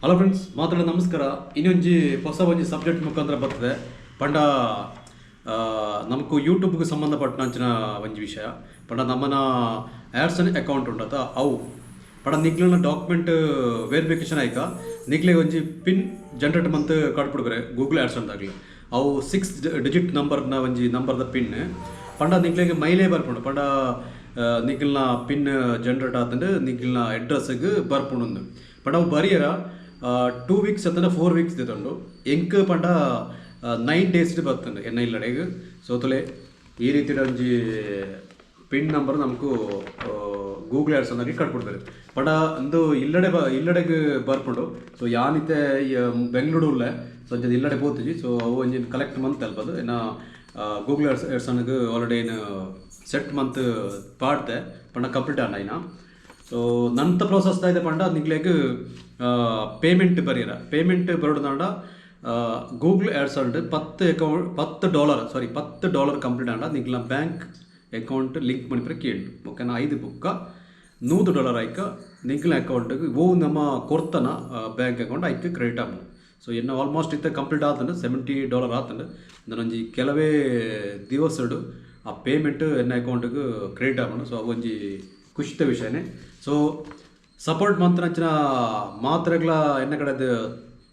Hello friends, ಮಾತಾಡ ನಮಸ್ಕಾರ. ಇನ್ನೊಂಜಿ ಹೊಸ ಒಂಜಿ ಸಬ್ಜೆಕ್ಟ್ ಮುಖಾಂತರ ಬರ್ತದೆ. ಪಂಡ ನಮಕ್ ಯೂಟ್ಯೂಬ್ಗೆ ಸಂಬಂಧಪಟ್ಟಂಚಿನ ಒಂಜಿ ವಿಷಯ. ಪಂಡ ನಮ್ಮನ ಆಡ್ಸೆನ್ಸ್ ಅಕೌಂಟ್ ಉಂಡತ, ಅವು ಪಂಡ ನಿಕ್ಲೆನ ಡಾಕ್ಯುಮೆಂಟ್ ವೆರಿಫಿಕೇಶನ್ ಆಯ್ಕ ನಿಕ್ಲೆ ಒಂಜಿ ಪಿನ್ ಜನರೇಟ್ ಮಂತ್ ಕಡ್ಪುಡ್ಬರೆ ಗೂಗಲ್ ಆಡ್ಸೆನ್ಸ್ ದಾಗ್ಲಿ. ಅವು 6 ಡಿಜಿಟ್ ನಂಬರ್ನ ಒಂಜಿ ನಂಬರ್ದ ಪಿನ್. ಪಂಡ ನಿಕ್ಲೆಗ್ ಮೈಲೇ ಬರ್ಪುಂಡು. ಪಂಡ ನಿಕ್ಲ್ನ ಪಿನ್ ಜನರೇಟ್ ಆತಂಡು, ನಿಕ್ಲ್ನ ಅಡ್ರೆಸ್ಗೆ ಬರ್ಪುಂಡು. ಪಂಡ ಅವು ಬರಿಯರ 2 ವೀಕ್ಸ್ ಅತ್ತಂಡ 4 ವೀಕ್ಸ್ ದೆತೊಂಡು. ಎಂಕ್ ಪಂಡ 9 ಡೇಸ್ ಬರ್ತಂಡು ಎನ್ನ ಇಲ್ಲಡೆಗ್. ಸೊ ತುಲೆ, ಈ ರೀತಿಯ ಒಂಜಿ ಪಿನ್ ನಂಬರ್ ನಮಕು ಗೂಗಲ್ ಆಡ್ಸ್ ಅಂದಾಗಿ ಕಟ್ಬಿಡ್ತಾರೆ. ಪಂಡ ಅಂದು ಇಲ್ಲಡೆ ಇಲ್ಲಡೆಗ್ ಬರ್ಪುಂಡು. ಸೊ ಯಾನಿತ್ತೆ ಬೆಂಗಳೂರು ಉಲ್ಲೆ. ಸೊ ಅಂಚ ಇಲ್ಲಡೆ ಪೋತುಜಿ. ಸೊ ಅವು ಒಂಜಿ ಕಲೆಕ್ಟ್ ಮಂತ್ ಅಲ್ಪದು ಎನ್ನ ಗೂಗಲ್ ಆಡ್ಸನ್ಗ್ ಆಲ್ರೆಡಿ ಏನು ಸೆಟ್ ಮಂತ್ ಪಾಡ್ದೆ. ಪಂಡ ಕಂಪ್ಲೀಟ್ ಆಂಡ ಐನ. ಸೊ ನಂತ ಪ್ರೋಸೆಸ್ ದಾಯ್ದೆ ಪಂಡ ನಿಕ್ಲೆಗ್ ಪೇಮೆಂಟ್ ಬರಿಯರ, ಪೇಮೆಂಟ್ ಬರೋಡ್ದಾಂಡ Google AdSense 10 account, 10 dollar, sorry, 10 dollar complete ಆಂಡ ನಿಕ್ಲ ಬ್ಯಾಂಕ್ ಅಕೌಂಟ್ ಲಿಂಕ್ ಮನ್ಪೆರೆ ಕೇಂಡು. ಓಕೆನಾ? ಐದು ಬುಕ್ಕ 100 ಡಾಲರ್ ಆಯ್ಕ ನಿಕ್ಲ ಅಕೌಂಟ್ಗೆ ಓ ನಮ್ಮ ಕೊರ್ತನ ಬ್ಯಾಂಕ್ ಅಕೌಂಟ್ ಐಕ್ ಕ್ರೆಡಿಟ್ ಆಪುಂಡು. ಸೊ ಎನ್ನ ಆಲ್ಮೋಸ್ಟ್ ಇತ್ತೆ ಕಂಪ್ಲೀಟ್ ಆತಂಡು, 70 ಡಾಲರ್ ಆತಂಡು. ಒಂಜಿ ಕೆಲವೇ ದಿವಸಡು ಆ ಪೇಮೆಂಟ್ ಎನ್ನ ಅಕೌಂಟ್ಗೆ ಕ್ರೆಡಿಟ್ ಆಪುಂಡು. ಸೊ ಒಂಜಿ ಖುಷಿತ ವಿಷಯನೇ. ಸೊ ಸಪೋರ್ಟ್ ಮಂತ್ನಂಚಿನ ಮಾತ್ರೆಗಳ ಎನ್ನ ಕಡೆದು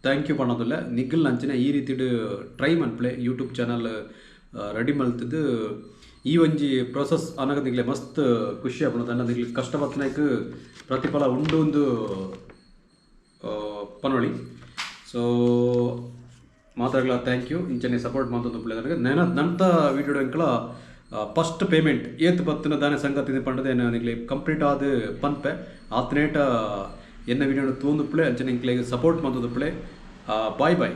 thank you ಪನ್ನೊಂದುಲ್ಲೆ. ನಿಗ್ಲ್ ಅಂಚಿನ ಈ ರೀತಿಡ್ ಟ್ರೈ ಮನ್ಪುಲೆ. ಯೂಟ್ಯೂಬ್ ಚಾನಲ್ ರೆಡಿ ಮಲ್ತದ್ದು ಈ ಒಂಜಿ ಪ್ರೊಸೆಸ್ ಅನಗ ನಿಗ್ಲೆ ಮಸ್ತ್ ಖುಷಿ ಆಪುಂಡು. ದಾನ್ನ ನಿಗ್ಲ್ ಕಷ್ಟ ಬತ್ತನೈಕ್ ಪ್ರತಿಫಲ ಉಂಡು ಒಂದು ಪನೊಳಿ. ಸೊ ಮಾತಾಡ್ಲ thank you. ಇಂಚನೆ ಸಪೋರ್ಟ್ ಮಂತೊಂದು ನನಗೆ ನೆನ ನಂತ ವೀಡಿಯೋ ಎಂಕಲ ಫಸ್ಟ್ ಪೇಮೆಂಟ್ ಏತ್ ಬತ್ತಿನ ದಾನೆ ಸಂಗತಿ ಪಂಡದೆ ನಿಗ್ಲೆ ಕಂಪ್ಲೀಟ್ ಆದ್ ಪನ್ಪೆ. ಆತನೇಟ ಎನ್ನ ವಿಡಿಯೋ ತೂಂದುಪ್ಲೆ, ಅಂಚನೆ ಎಂಕ್ಲೆಗ್ ಸಪೋರ್ಟ್ ಮಂತೊಂದುಪ್ಲೆ. Boy boy.